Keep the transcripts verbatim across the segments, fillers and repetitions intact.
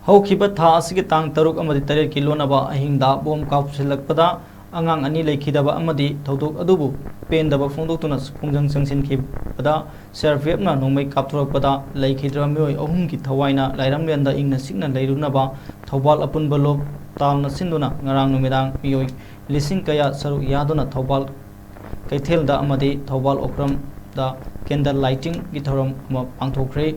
ꯍꯧꯈꯤꯕ ꯊꯥ ꯑꯁꯤꯒꯤ ꯇꯥꯡ ꯇꯔꯨꯛ ꯑꯃꯗꯤ ꯇꯔꯦꯠꯀꯤ ꯂꯣꯟꯅꯕ ꯑꯍꯤꯡꯗ ꯕꯣꯝ ꯀꯥꯞꯁꯤꯜꯂꯛꯄꯗ ꯑꯉꯥꯡ ꯑꯅꯤ ꯂꯩꯈꯤꯗꯕ ꯑꯃꯗꯤ ꯊꯧꯗꯣꯛ ꯑꯗꯨꯕꯨ ꯄꯦꯟꯗꯕ ꯐꯣꯡꯗꯣꯛꯇꯨꯅ ꯈꯣꯡꯖꯪ ꯆꯪꯁꯤꯟꯈꯤꯕꯗ ꯁꯤ ꯑꯥꯔ ꯄꯤ ꯑꯦꯐꯅ ꯅꯣꯡꯃꯩ ꯀꯥꯞꯊꯣꯔꯛꯄꯗ ꯂꯩꯈꯤꯗ꯭ꯔꯕ ꯃꯤꯑꯣꯏ ꯑꯍꯨꯝꯒꯤ ꯊꯋꯥꯏꯅ ꯂꯥꯏꯔꯝꯂꯦꯟꯗ ꯏꯪꯅ ꯆꯤꯛꯅ ꯂꯩꯔꯨꯅꯕ ꯊꯧꯕꯥꯜ ꯑꯄꯨꯟꯕ ꯂꯣꯛ ꯇꯥꯝꯅ ꯁꯤꯟꯗꯨꯅ ꯉꯔꯥꯡ ꯅꯨꯃꯤꯗꯥꯡ ꯃꯤꯑꯣꯏ ꯂꯤꯁꯤꯡ ꯀꯌꯥ ꯁꯔꯨꯛ ꯌꯥꯗꯨꯅ ꯊꯧꯕꯥꯜ ꯀꯩꯊꯦꯜꯗ ꯑꯃꯗꯤ ꯊꯧꯕꯥꯜ ꯑꯣꯀ꯭ꯔꯝꯗ candle lightingꯒꯤ ꯊꯧꯔꯝ ꯑꯃ ꯄꯥꯡꯊꯣꯛꯈ꯭ꯔꯦ꯫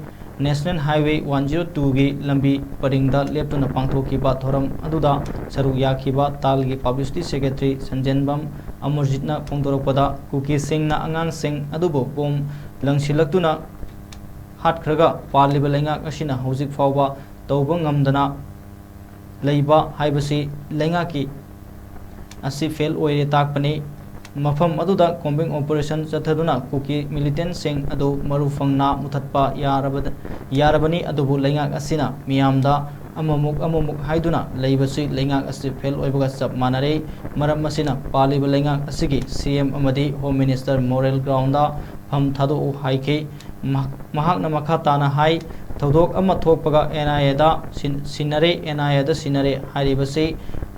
National Highway one zero twoꯒꯤ ꯂꯝꯕꯤ ꯄꯔꯤꯡꯗ ꯂꯦꯞꯇꯨꯅ ꯄꯥꯡꯊꯣꯛꯈꯤꯕ ꯊꯧꯔꯝ ꯑꯗꯨꯗ ꯁꯔꯨꯛ ꯌꯥꯈꯤꯕ ꯇꯥꯜꯒꯤ publicity secretary ꯁꯟꯖꯦꯟꯕꯝ ꯑꯃꯔꯖꯤꯠꯅ ꯐꯣꯡꯗꯣꯔꯛꯄꯗ, ꯀꯨꯀꯤꯁꯤꯡꯅ ꯑꯉꯥꯡꯁꯤꯡ ꯑꯗꯨꯕꯨ ꯕꯣꯝ ꯂꯪꯁꯤꯜꯂꯛꯇꯨꯅ ꯍꯥꯠꯈ꯭ꯔꯒ ꯄꯥꯜꯂꯤꯕ ꯂꯩꯉꯥꯛ ꯑꯁꯤꯅ ꯍꯧꯖꯤꯛ ꯐꯥꯎꯕ ꯇꯧꯕ ꯉꯝꯗꯅ ꯂꯩꯕ ꯍꯥꯏꯕꯁꯤ ꯂꯩꯉꯥꯛꯀꯤ ꯑꯁꯤ fail ꯑꯣꯏꯔꯦ ꯇꯥꯛꯄꯅꯤ꯫ ꯃꯐꯝ ꯑꯗꯨꯗ combing operation ꯆꯠꯊꯗꯨꯅ ꯀꯨꯀꯤ militantꯁꯤꯡ ꯑꯗꯨ ꯃꯔꯨ ꯐꯪꯅ ꯃꯨꯊꯠꯄ ꯌꯥꯔꯕꯗ-, ꯌꯥꯔꯕꯅꯤ, ꯑꯗꯨꯕꯨ ꯂꯩꯉꯥꯛ ꯑꯁꯤꯅ ꯃꯤꯌꯥꯝꯗ ꯑꯃꯃꯨꯛ ꯑꯃꯃꯨꯛ ꯍꯥꯏꯗꯨꯅ ꯂꯩꯕꯁꯤ ꯂꯩꯉꯥꯛ ꯑꯁꯤ fail ꯑꯣꯏꯕꯒ ꯆꯞ ꯃꯥꯟꯅꯔꯦ꯫ ꯃꯔꯝ ꯑꯁꯤꯅ ꯄꯥꯜꯂꯤꯕ ꯂꯩꯉꯥꯛ ꯑꯁꯤꯒꯤ ꯁꯤ ꯑꯦꯝ ꯑꯃꯗꯤ Home Minister moral groundꯗ ꯐꯝ ꯊꯥꯗꯣꯛꯎ ꯍꯥꯏꯈꯤ꯫ ꯃꯍꯥꯛ-, ꯃꯍꯥꯛꯅ ꯃꯈꯥ ꯇꯥꯅ ꯍꯥꯏ, ꯊꯧꯗꯣꯛ ꯑꯃ ꯊꯣꯛꯄꯒ ꯑꯦꯟ ꯑꯥꯏ ꯑꯦꯗ ꯁꯤꯟ-, ꯁꯤꯟꯅꯔꯦ, ꯑꯦꯟ ꯑꯥꯏ ꯑꯦꯗ ꯁꯤꯟꯅꯔꯦ ꯍꯥꯏꯔꯤꯕꯁꯤ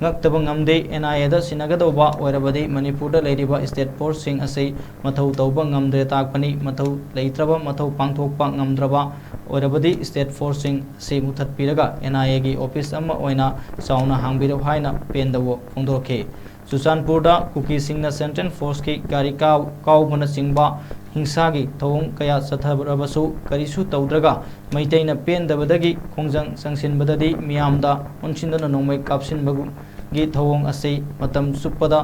ꯉꯛꯇꯕ ꯉꯝꯗꯦ꯫ ꯑꯦꯟ ꯑꯥꯏ ꯑꯦꯗ ꯁꯤꯟꯅꯒꯗꯧꯕ ꯑꯣꯏꯔꯕꯗꯤ ꯃꯅꯤꯄꯨꯔꯗ ꯂꯩꯔꯤꯕ state forceꯁꯤꯡ ꯑꯁꯤ ꯃꯊꯧ ꯇꯧꯕ ꯉꯝꯗ꯭ꯔꯦ ꯇꯥꯛꯄꯅꯤ꯫ ꯃꯊꯧ ꯂꯩꯇ꯭ꯔꯕ, ꯃꯊꯧ ꯄꯥꯡꯊꯣꯛꯄ ꯉꯝꯗ꯭ꯔꯕ ꯑꯣꯏꯔꯕꯗꯤ state forceꯁꯤꯡ ꯑꯁꯤ ꯃꯨꯊꯠꯄꯤꯔꯒ ꯑꯦꯟ ꯑꯥꯏ ꯑꯦꯒꯤ office ꯑꯃ ꯑꯣꯏꯅ ꯆꯥꯎꯅ ꯍꯥꯡꯕꯤꯔꯛꯎ ꯍꯥꯏꯅ ꯄꯦꯟꯗꯕ ꯐꯣꯡꯗꯣꯔꯛꯈꯤ꯫ ꯆꯨꯔꯆꯥꯟꯄꯨꯔꯗ ꯀꯨꯀꯤꯁꯤꯡꯅ central forceꯀꯤ ꯒꯥꯔꯤ ꯀꯥꯎ-, ꯀꯥꯎꯕꯅꯆꯤꯡꯕ ꯍꯤꯡꯁꯥꯒꯤ ꯊꯧꯑꯣꯡ ꯀꯌꯥ ꯆꯠꯊꯔꯕꯁꯨ ꯀꯔꯤꯁꯨ ꯇꯧꯗ꯭ꯔꯒ ꯃꯩꯇꯩꯅ ꯄꯦꯟꯗꯕꯗꯒꯤ ꯈꯣꯡꯖꯪ ꯆꯪꯁꯤꯟꯕꯗꯗꯤ ꯃꯤꯌꯥꯝꯗ ꯑꯣꯟꯁꯤꯟꯗꯨꯅ ꯅꯣꯡꯃꯩ ꯀꯥꯞꯁꯤꯟꯕꯒꯤ ꯊꯧꯑꯣꯡ ꯑꯁꯤ ꯃꯇꯝ ꯆꯨꯞꯄꯗ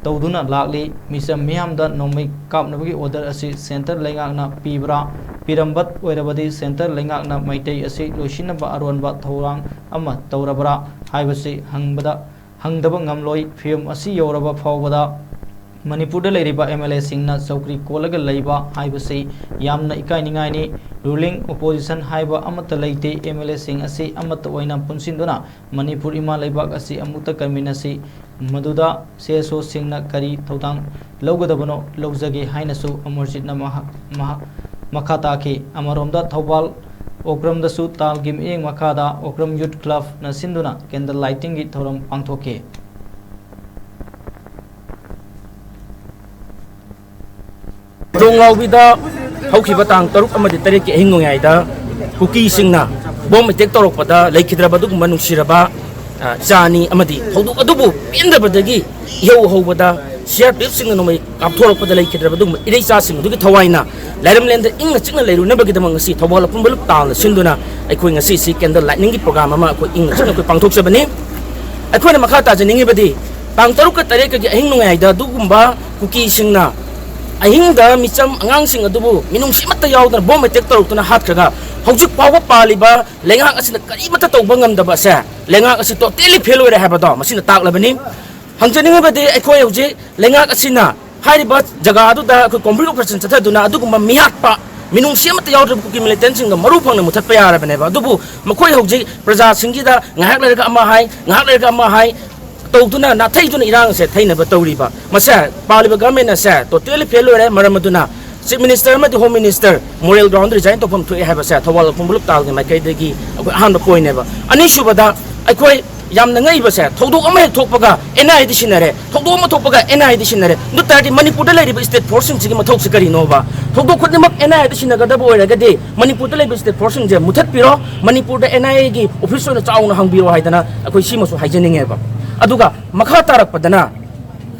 ꯇꯧꯗꯨꯅ ꯂꯥꯛꯂꯤ꯫ ꯃꯤꯆꯝ ꯃꯤꯌꯥꯝꯗ ꯅꯣꯡꯃꯩ ꯀꯥꯞꯅꯕꯒꯤ order ꯑꯁꯤ centre ꯂꯩꯉꯥꯛꯅ ꯄꯤꯕ꯭ꯔꯥ? ꯄꯤꯔꯝꯕ ꯑꯣꯏꯔꯕꯗꯤ centre ꯂꯩꯉꯥꯛꯅ ꯃꯩꯇꯩ ꯑꯁꯤ ꯂꯣꯏꯁꯤꯟꯅꯕ ꯑꯔꯣꯟꯕ ꯊꯧꯔꯥꯡ ꯑꯃ ꯇꯧꯔꯕ꯭ꯔꯥ ꯍꯥꯏꯕꯁꯤ ꯍꯪꯕꯗ, ꯍꯪꯗꯕ ꯉꯝꯂꯣꯏ꯫ ꯐꯤꯕꯝ ꯑꯁꯤ ꯌꯧꯔꯕ ꯐꯥꯎꯕꯗ ꯃꯅꯤꯄꯨꯔꯗ ꯂꯩꯔꯤꯕ ꯑꯦꯝ ꯑꯦꯜ ꯑꯦꯁꯤꯡꯅ ꯆꯧꯀ꯭ꯔꯤ ꯀꯣꯜꯂꯒ ꯂꯩꯕ ꯍꯥꯏꯕꯁꯤ ꯌꯥꯝꯅ ꯏꯀꯥꯏꯅꯤꯡꯉꯥꯏꯅꯤ꯫ Ruling opposition ꯍꯥꯏꯕ ꯑꯃꯠꯇ ꯂꯩꯇꯦ꯫ ꯑꯦꯝ ꯑꯦꯜ ꯑꯦꯁꯤꯡ ꯑꯁꯤ ꯑꯃꯠꯇ ꯑꯣꯏꯅ ꯄꯨꯟꯁꯤꯟꯗꯨꯅ ꯃꯅꯤꯄꯨꯔ ꯏꯃꯥ ꯂꯩꯕꯥꯛ ꯑꯁꯤ ꯑꯃꯨꯛꯇ ꯀꯟꯃꯤꯟꯅꯁꯤ꯫ ꯃꯗꯨꯗ ꯁꯤ ꯑꯦꯁ ꯑꯣꯁꯤꯡꯅ ꯀꯔꯤ ꯊꯧꯗꯥꯡ ꯂꯧꯒꯗꯕꯅꯣ ꯂꯧꯖꯒꯦ ꯍꯥꯏꯅꯁꯨ ꯑꯃꯔꯖꯤꯠꯅ ꯃꯍꯥꯛ, ꯃꯍꯥꯛ ꯃꯈꯥ ꯇꯥꯈꯤ꯫ ꯑꯃꯔꯣꯝꯗ ꯊꯧꯕꯥꯜ ꯑꯣꯀ꯭ꯔꯝꯗꯁꯨ ꯇꯥꯜꯒꯤ ꯃꯤꯠꯌꯦꯡ ꯃꯈꯥꯗ ꯑꯣꯀ꯭ꯔꯝ ꯌꯨꯠ ꯀ꯭ꯂꯕꯅ ꯁꯤꯟꯗꯨꯅ ꯀꯦꯟꯗꯜ ꯂꯥꯏꯇꯤꯡꯒꯤ ꯊꯧꯔꯝ ꯄꯥꯡꯊꯣꯛꯈꯤ꯫ ꯖꯣꯡꯂꯥꯎꯕꯤꯗ ꯍꯧꯈꯤꯕ ꯇꯥꯡ ꯇꯔꯨꯛ ꯑꯃꯗꯤ ꯇꯔꯦꯠꯀꯤ ꯑꯍꯤꯡ ꯅꯣꯡꯌꯥꯏꯗ ꯀꯨꯀꯤꯁꯤꯡꯅ ꯕꯣꯝ ꯑꯦꯇꯦꯛ ꯇꯧꯔꯛꯄꯗ ꯂꯩꯈꯤꯗ꯭ꯔꯕ ꯑꯗꯨꯒꯨꯝꯕ ꯅꯨꯡꯁꯤꯔꯕ, ꯑ, ꯏꯆꯥ ꯑꯅꯤ ꯑꯃꯗꯤ ꯊꯧꯗꯣꯛ ꯑꯗꯨꯕꯨ ꯄꯦꯟꯗꯕꯗꯒꯤ ꯏꯍꯧ ꯍꯧꯕꯗ ꯁꯤ ꯑꯥꯔ ꯄꯤ ꯑꯦꯐꯁꯤꯡꯅ ꯅꯣꯡꯃꯩ ꯀꯥꯞꯊꯣꯔꯛꯄꯗ ꯂꯩꯈꯤꯗ꯭ꯔꯕ ꯑꯗꯨꯒꯨꯝꯕ ꯏꯔꯩꯆꯥꯁꯤꯡ ꯑꯗꯨꯒꯤ ꯊꯋꯥꯏꯅ ꯂꯥꯏꯔꯝꯂꯦꯟꯗ ꯏꯪꯅ ꯆꯤꯛꯅ ꯂꯩꯔꯨꯅꯕꯒꯤꯗꯃꯛ ꯉꯁꯤ ꯊꯧꯕꯥꯜ ꯑꯄꯨꯟꯕ ꯂꯨꯞ ꯇꯥꯜꯅ ꯁꯤꯟꯗꯨꯅ ꯑꯩꯈꯣꯏ ꯉꯁꯤꯁꯤ ꯀꯦꯟꯗꯜ ꯂꯥꯏꯠꯅꯤꯡꯒꯤ ꯄ꯭ꯔꯣꯒ꯭ꯔꯥꯝ ꯑꯃ ꯑꯩꯈꯣꯏ ꯏꯪꯅ ꯆꯤꯛꯅ ꯑꯩꯈꯣꯏ ꯄꯥꯡꯊꯣꯛꯆꯕꯅꯤ꯫ ꯑꯩꯈꯣꯏꯅ ꯃꯈꯥ ꯇꯥꯖꯅꯤꯡꯉꯤꯕꯗꯤ, ꯇꯥꯡ ꯇꯔꯨꯛꯀ ꯇꯔꯦꯠꯀꯒꯤ ꯑꯍꯤꯡ ꯅꯣꯡꯌꯥꯏꯗ ꯑꯗꯨꯒꯨꯝꯕ ꯀꯨꯀꯤꯁꯤꯡꯅ ꯑꯍꯤꯡꯗ ꯃꯤꯆꯝ ꯑꯉꯥꯡꯁꯤꯡ ꯑꯗꯨꯕꯨ ꯃꯤꯅꯨꯡꯁꯤ ꯑꯃꯠꯇ ꯌꯥꯎꯗꯅ ꯕꯣꯝ ꯑꯦꯇꯦꯛ ꯇꯧꯔꯛꯇꯨꯅ ꯍꯥꯠꯈ꯭ꯔꯒ, ꯍꯧꯖꯤꯛ ꯐꯥꯎꯕ ꯄꯥꯜꯂꯤꯕ ꯂꯩꯉꯥꯛ ꯑꯁꯤꯅ ꯀꯔꯤꯃꯠꯇ ꯇꯧꯕ ꯉꯝꯗꯕ ꯑꯁꯦ, ꯂꯩꯉꯥꯛ ꯑꯁꯤ ꯇꯣꯇꯦꯂꯤ ꯐꯦꯜ ꯑꯣꯏꯔꯦ ꯍꯥꯏꯕꯗꯣ ꯃꯁꯤꯅ ꯇꯥꯛꯂꯕꯅꯤ꯫ ꯍꯪꯖꯅꯤꯡꯉꯤꯕꯗꯤ, ꯑꯩꯈꯣꯏ ꯍꯧꯖꯤꯛ ꯂꯩꯉꯥꯛ ꯑꯁꯤꯅ ꯍꯥꯏꯔꯤꯕ ꯖꯒꯥ ꯑꯗꯨꯗ ꯑꯩꯈꯣꯏ ꯀꯣꯝꯕ꯭ꯔꯤꯛ ꯑꯣꯄꯔꯦꯁꯟ ꯆꯠꯊꯗꯨꯅ ꯑꯗꯨꯒꯨꯝꯕ ꯃꯤꯍꯥꯠꯄ, ꯃꯤꯅꯨꯡꯁꯤ ꯑꯃꯠꯇ ꯌꯥꯎꯗ꯭ꯔꯕ ꯀꯨꯀꯤ ꯃꯤꯂꯤꯇꯦꯟꯁꯤꯡꯒ ꯃꯔꯨ ꯐꯪꯅ ꯃꯨꯊꯠꯄ ꯌꯥꯔꯕꯅꯦꯕ꯫ ꯑꯗꯨꯕꯨ ꯃꯈꯣꯏ ꯍꯧꯖꯤꯛ ꯄ꯭ꯔꯖꯥꯁꯤꯡꯒꯤꯗ ꯉꯥꯏꯍꯥꯛ ꯂꯩꯔꯒ ꯑꯃ ꯍꯥꯏ, ꯉꯥꯏꯍꯥꯛ ꯂꯩꯔꯒ ꯑꯃ ꯍꯥꯏ ꯇꯧꯗꯨꯅ ꯅꯥꯊꯩꯗꯨꯅ ꯏꯔꯥꯡ ꯑꯁꯦ ꯊꯩꯅꯕ ꯇꯧꯔꯤꯕ ꯃꯁꯦ, ꯄꯥꯜꯂꯤꯕ ꯒꯚꯔꯟꯃꯦꯟ ꯑꯁꯦ ꯇꯣꯇꯦꯂꯤ ꯐꯦꯜ ꯑꯣꯏꯔꯦ꯫ ꯃꯔꯝ ꯑꯗꯨꯅ ꯆꯤꯐ ꯃꯤꯅꯤꯁꯇꯔ ꯑꯃꯗꯤ home minister moral ground resign ꯇꯧꯐꯝ ꯊꯣꯛꯑꯦ ꯍꯥꯏꯕꯁꯦ ꯊꯧꯕꯥꯜ ꯑꯄꯨꯟꯕ ꯂꯨꯞ ꯇꯥꯜꯒꯤ ꯃꯥꯏꯀꯩꯗꯒꯤ ꯑꯩꯈꯣꯏ ꯑꯍꯥꯟꯕ ꯄꯣꯏꯟꯅꯦꯕ꯫ ꯑꯅꯤꯁꯨꯕꯗ, ꯑꯩꯈꯣꯏ ꯌꯥꯝꯅ ꯉꯛꯏꯕꯁꯦ, ꯊꯧꯗꯣꯛ ꯑꯃ ꯍꯦꯛ ꯊꯣꯛꯄꯒ ꯑꯦꯟ ꯑꯥꯏ ꯑꯦꯗ ꯁꯤꯟꯅꯔꯦ, ꯊꯧꯗꯣꯛ ꯑꯃ ꯊꯣꯛꯄꯒ ꯑꯦꯟ ꯑꯥꯏ ꯑꯦꯗ ꯁꯤꯟꯅꯔꯦ꯫ ꯑꯗꯨ ꯇꯥꯔꯗꯤ ꯃꯅꯤꯄꯨꯔꯗ ꯂꯩꯔꯤꯕ ꯁ꯭ꯇꯦꯠ ꯐꯣꯔꯁꯁꯤꯡꯁꯤꯒꯤ ꯃꯊꯧꯁꯤ ꯀꯔꯤꯅꯣꯕ? ꯊꯧꯗꯣꯛ ꯈꯨꯗꯤꯡꯃꯛ ꯑꯦꯟ ꯑꯥꯏ ꯑꯦꯗ ꯁꯤꯟꯅꯒꯗꯕ ꯑꯣꯏꯔꯒꯗꯤ ꯃꯅꯤꯄꯨꯔꯗ ꯂꯩꯕ ꯁ꯭ꯇꯦꯠ ꯐꯣꯔꯁꯁꯤꯡꯁꯦ ꯃꯨꯊꯠꯄꯤꯔꯣ, ꯃꯅꯤꯄꯨꯔꯗ ꯑꯦꯟ ꯑꯥꯏ ꯑꯦꯒꯤ ꯑꯣꯐꯤꯁ ꯑꯣꯏꯅ ꯆꯥꯎꯅ ꯍꯥꯡꯕꯤꯔꯣ ꯍꯥꯏꯗꯅ ꯑꯩꯈꯣꯏ ꯁꯤꯃꯁꯨ ꯍꯥꯏꯖꯅꯤꯡꯉꯦꯕ꯫ ꯑꯗꯨꯒ ꯃꯈꯥ ꯇꯥꯔꯛꯄꯗꯅ,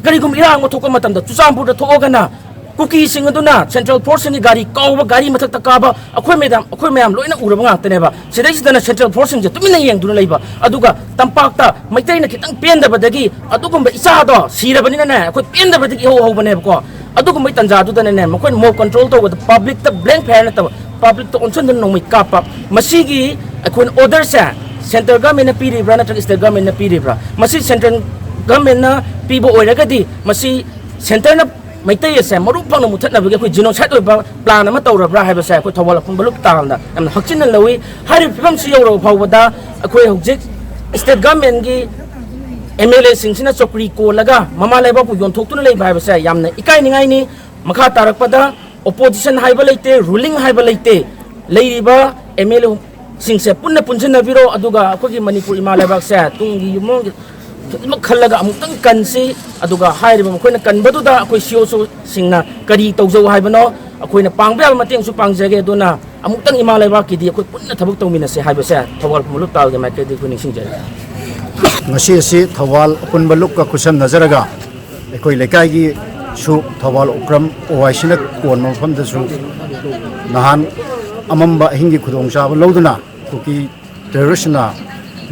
ꯀꯔꯤꯒꯨꯝꯕ ꯏꯔꯥꯡ ꯑꯃ ꯊꯣꯛꯄ ꯃꯇꯝꯗ ꯆꯨꯔꯆꯥꯟꯄꯨꯔꯗ ꯊꯣꯛꯑꯒꯅ ꯀꯨꯀꯤꯁꯤꯡ ꯑꯗꯨꯅ ꯁꯦꯟꯇ꯭ꯔꯦꯜ ꯐꯣꯔꯁꯁꯤꯡꯒꯤ ꯒꯥꯔꯤ ꯀꯥꯎꯕ, ꯒꯥꯔꯤ ꯃꯊꯛꯇ ꯀꯥꯕ, ꯑꯩꯈꯣꯏ ꯃꯌꯥꯝ, ꯑꯩꯈꯣꯏ ꯃꯌꯥꯝ ꯂꯣꯏꯅ ꯎꯔꯕ ꯉꯥꯛꯇꯅꯦꯕ꯫ ꯁꯤꯗꯩꯁꯤꯗꯅ ꯁꯦꯟꯇ꯭ꯔꯦꯜ ꯐꯣꯔꯁꯁꯤꯡꯁꯦ ꯇꯨꯃꯤꯟꯅ ꯌꯦꯡꯗꯨꯅ ꯂꯩꯕ꯫ ꯑꯗꯨꯒ ꯇꯝꯄꯥꯛꯇ ꯃꯩꯇꯩꯅ ꯈꯤꯇꯪ ꯄꯦꯟꯗꯕꯗꯒꯤ ꯑꯗꯨꯒꯨꯝꯕ ꯏꯆꯥꯗꯣ ꯁꯤꯔꯕꯅꯤꯅꯅꯦ, ꯑꯩꯈꯣꯏ ꯄꯦꯟꯗꯕꯗꯒꯤ ꯏꯍꯧ ꯍꯧꯕꯅꯦꯕꯀꯣ꯫ ꯑꯗꯨꯒꯨꯝꯕꯒꯤ ꯇꯥꯟꯖꯥꯗꯨꯗꯅꯅꯦ, ꯃꯈꯣꯏꯅ ꯃꯣꯕ ꯀꯟꯇ꯭ꯔꯣꯜ ꯇꯧꯕꯗ ꯄꯕ꯭ꯂꯤꯛꯇ ꯕ꯭ꯂꯦꯡ ꯐꯌꯔ ꯅꯠꯇꯕ ꯄꯕ꯭ꯂꯤꯛꯇ ꯑꯣꯟꯁꯤꯟꯗꯨꯅ ꯅꯣꯡꯃꯩ ꯀꯥꯞꯄ꯫ ꯃꯁꯤꯒꯤ ꯑꯩꯈꯣꯏꯅ ꯑꯣꯔꯗꯔꯁꯦ ꯁꯦꯟꯇ꯭ꯔꯦꯜ ꯒꯚꯔꯟꯃꯦꯟꯠꯅ ꯄꯤꯔꯤꯕ꯭ꯔꯥ ꯅꯠꯇ꯭ꯔꯒ ꯁ꯭ꯇꯦꯠ ꯒꯚꯔꯟꯃꯦꯟꯠꯅ ꯄꯤꯔꯤꯕ꯭ꯔꯥ? ꯃꯁꯤ ꯁꯦꯟꯇ꯭ꯔꯦꯜ ꯒꯚꯔꯟꯃꯦꯟꯠꯅ ꯄꯤꯕ ꯑꯣꯏꯔꯒꯗꯤ ꯃꯁꯤ ꯁꯦꯟꯇꯔꯅ ꯃꯩꯇꯩ ꯑꯁꯦ ꯃꯔꯨ ꯐꯪꯅ ꯃꯨꯊꯠꯅꯕꯒꯤ ꯑꯩꯈꯣꯏ ꯖꯤꯅꯣꯁꯥꯏꯠ ꯑꯣꯏꯕ ꯄ꯭ꯂꯥꯟ ꯑꯃ ꯇꯧꯔꯕ꯭ꯔꯥ ꯍꯥꯏꯕꯁꯦ ꯑꯩꯈꯣꯏ ꯊꯧꯕꯥꯜ ꯑꯄꯨꯟꯕ ꯂꯨꯞ ꯇꯥꯜꯅ ꯌꯥꯝꯅ ꯍꯛꯆꯤꯟꯅ ꯂꯧꯏ꯫ ꯍꯥꯏꯔꯤꯕ ꯐꯤꯕꯝꯁꯤ ꯌꯧꯔꯕ ꯐꯥꯎꯕꯗ ꯑꯩꯈꯣꯏ ꯍꯧꯖꯤꯛ ꯁ꯭ꯇꯦꯠ ꯒꯚꯔꯟꯃꯦꯟꯠꯀꯤ ꯑꯦꯝ ꯑꯦꯜ ꯑꯦꯁꯤꯡꯁꯤꯅ ꯆꯧꯀ꯭ꯔꯤ ꯀꯣꯜꯂꯒ ꯃꯃꯥ ꯂꯩꯕꯥꯛꯄꯨ ꯌꯣꯟꯊꯣꯛꯇꯨꯅ ꯂꯩꯕ ꯍꯥꯏꯕꯁꯦ ꯌꯥꯝꯅ ꯏꯀꯥꯏꯅꯤꯡꯉꯥꯏꯅꯤ꯫ ꯃꯈꯥ ꯇꯥꯔꯛꯄꯗ ꯑꯣꯄꯣꯖꯤꯁꯟ ꯍꯥꯏꯕ ꯂꯩꯇꯦ, ꯔꯨꯂꯤꯡ ꯍꯥꯏꯕ ꯂꯩꯇꯦ꯫ ꯂꯩꯔꯤꯕ ꯑꯦꯝ ꯑꯦꯜ ꯑꯦꯁꯤꯡꯁꯦ ꯄꯨꯟꯅ ꯄꯨꯟꯁꯤꯟꯅꯕꯤꯔꯣ, ꯑꯗꯨꯒ ꯑꯩꯈꯣꯏꯒꯤ ꯃꯅꯤꯄꯨꯔ ꯏꯃꯥ ꯂꯩꯕꯥꯛꯁꯦ ꯇꯨꯡꯒꯤ ꯌꯨꯝꯐꯝꯒꯤ ꯈꯖꯤꯛꯃꯛ ꯈꯜꯂꯒ ꯑꯃꯨꯛꯇꯪ ꯀꯟꯁꯤ꯫ ꯑꯗꯨꯒ ꯍꯥꯏꯔꯤꯕ ꯃꯈꯣꯏꯅ ꯀꯟꯕꯗꯨꯗ ꯑꯩꯈꯣꯏ ꯁꯤ ꯑꯣ ꯁꯤꯡꯅ ꯀꯔꯤ ꯇꯧꯖꯧ ꯍꯥꯏꯕꯅꯣ, ꯑꯩꯈꯣꯏꯅ ꯄꯥꯡꯕ ꯌꯥꯕ ꯃꯇꯦꯡꯁꯨ ꯄꯥꯡꯖꯒꯦ꯫ ꯑꯗꯨꯅ ꯑꯃꯨꯛꯇꯪ ꯏꯃꯥ ꯂꯩꯕꯥꯛꯀꯤꯗꯤ ꯑꯩꯈꯣꯏ ꯄꯨꯟꯅ ꯊꯕꯛ ꯇꯧꯃꯤꯟꯅꯁꯦ ꯍꯥꯏꯕꯁꯦ ꯊꯧꯕꯥꯜ ꯈꯨꯃꯟ ꯂꯨꯞ ꯇꯥꯕꯒꯤ ꯃꯥꯏꯀꯩꯗꯒꯤ ꯑꯩꯈꯣꯏ ꯅꯤꯡꯁꯤꯡꯖꯔꯤ꯫ ꯉꯁꯤ ꯑꯁꯤ ꯊꯧꯕꯥꯜ ꯑꯄꯨꯟꯕ ꯂꯨꯞꯀ ꯈꯨꯠꯁꯝꯅꯖꯔꯒ ꯑꯩꯈꯣꯏ ꯂꯩꯀꯥꯏꯒꯤꯁꯨ ꯊꯧꯕꯥꯜ ꯎꯀ꯭ꯔꯝ ꯑꯣ ꯑꯥꯏ ꯁꯤꯅ ꯀꯣꯟꯕ ꯃꯐꯝꯗꯁꯨ ꯅꯍꯥꯟ ꯑꯃꯝꯕ ꯑꯍꯤꯡꯒꯤ ꯈꯨꯗꯣꯡꯆꯥꯕ ꯂꯧꯗꯨꯅ ꯀꯨꯀꯤ ꯇꯦꯔꯣꯔꯤꯁꯅ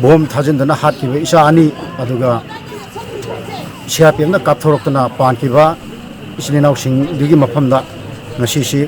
ꯕꯣꯝ ꯊꯥꯖꯤꯟꯗꯨꯅ ꯍꯥꯠꯈꯤꯕ ꯏꯆꯥ ꯑꯅꯤ, ꯑꯗꯨꯒ ꯁꯤ ꯑꯥꯔ ꯄꯤ ꯑꯦꯐꯅ ꯀꯥꯞꯊꯣꯔꯛꯇꯨꯅ ꯄꯥꯟꯈꯤꯕ ꯏꯆꯤꯟ ꯏꯅꯥꯎꯁꯤꯡꯗꯨꯒꯤ ꯃꯐꯝꯗ ꯉꯁꯤꯁꯤ